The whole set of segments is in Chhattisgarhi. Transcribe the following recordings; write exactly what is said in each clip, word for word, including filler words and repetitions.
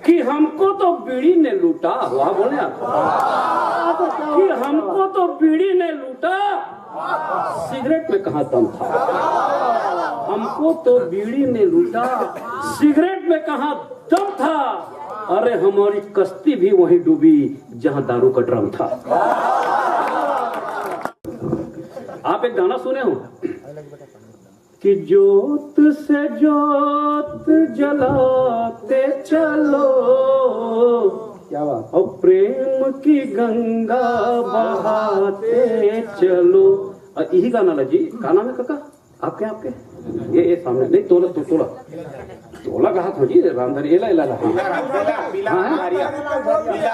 कि हमको तो बीड़ी ने लूटा, वाह बोले आप, कि हमको तो बीड़ी ने लूटा, सिगरेट में कहाँ दम था। हमको तो बीड़ी ने लूटा, सिगरेट में कहाँ दम था। अरे, हमारी कश्ती भी वहीं डूबी, जहाँ दारू का ड्रम था। आप एक गाना सुने हो कि जोत से जोत जलाते चलो, क्या बात, और प्रेम की गंगा बहाते चलो। और यही गाना ला जी, का नाम है काका आपके? आपके ये, ये सामने नहीं, तोला तो तोला, तोला कहा था जी रामधरी, एला एला ला, हाँ। हाँ, हाँ।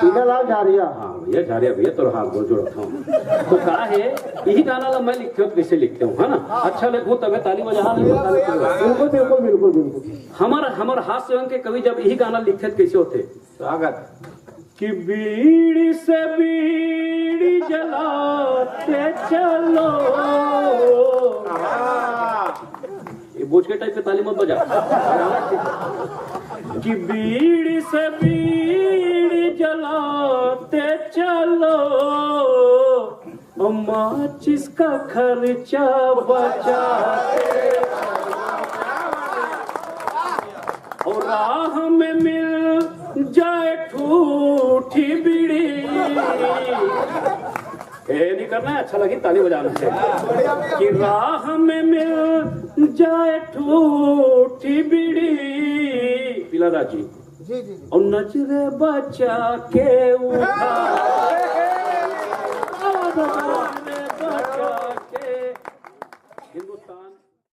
पीला लाल झारिया। हाँ भैया, झारिया भैया, तो हाथ गोड़ जोड़ता हूँ। तो कहा है, यही गाना ला मैं लिखते हूँ, कैसे लिखते हूँ, है ना? अच्छा लिखूँ तबे ताली बजाना, नहीं तो ताली क्यों बजाना? बिल्कुल, बिल्कुल, बिल्कुल, बिल्कुल। हमारा, हमारा हास्य रंग के कवि जब यही गाना लिखते हैं, कैसे होते? स्वागत। कि बीड़ी से बीड़ी जलाते चलो। ये बोझ के टाइप के ताली मत बजा। कि बीड़ी से बीड़ी जलाते चलो, और माचिस का खर्चा बचाते, और राह में मिल जाए ठूठी बीड़ी। ए, नहीं करना है, अच्छा लगी ताली बजाना से। कि राह में मिल जाए ठूठी बीड़ी, पीला राजी, जी, जी, जी। और नजरे बचा के उठा।